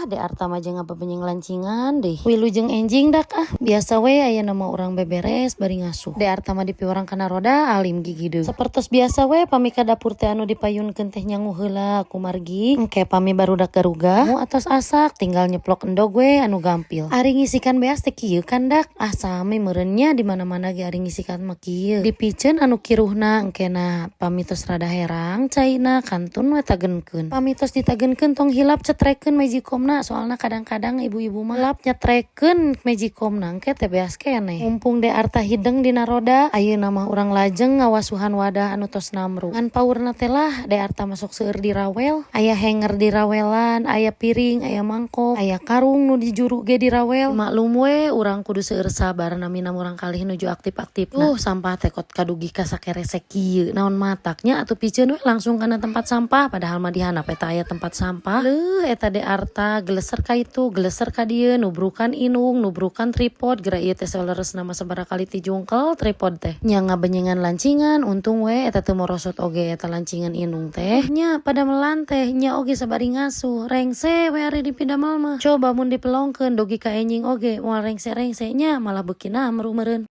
De Arta mah jeung ngabebenyeng lancingan deh. Wilujeng enjing dak ah. Biasa we, aya nama urang beberes bari ngasuh. De Arta mah dipiwarang kana roda alim gigideung. Sapertos biasa we, pami ka dapur teh anu dipayunkeun teh nyangu heula, kumargi engke pami barudak garuga mu atos asak, tinggal nyeplok endog we anu gampil. Ari ngisikan beas teh kieu kan dak ah, sami meureun nya di mana-mana ge ari ngisikan mah kieu. Dipiceun anu kiruhna, engkena pami tos rada herang caina kantun we tagenkeun. Pami tos ditagenkeun, tong hilap cetrekeun magicomna, soalna kadang-kadang ibu-ibu mah hilap nyetrekeun magicomna, engke teh beas keneh. Mumpung De Arta hideng dina roda, ayeuna mah urang lajeng ngawasuhan wadah anu tos namru. Ngan paurna teh lah, De Arta masuk seueur dirawel. Aya hanger dirawelan, aya piring, aya mangkok, aya karung nu dijuru ge dirawel. Maklum we, urang kudu seueur sabar, namina murang kalih nuju aktif-aktif. Tuh sampah teh kot kadugi ka sakeresek kieu, naon mataknya atuh, piceun we langsung kana tempat sampah, padahal mah di handap eta aya tempat sampah. Leuh, eta De Arta geleser ka itu, geleser ka dieu, nubrukan indung, nubrukan tripod, geura ieu teh saleresna mah sabaraha kali tijungkel tripod teh. Nya ngabenyengan lancingan, untung we eta teu morosot oge eta lancingan indung teh. Nya padamelan teh nya oge sabari ngasuh, rengse we ari dipidamel mah. Coba mun dipelongkeun dugi ka enjing oge moal rengse-rengse nya, malah beuki namru meureun.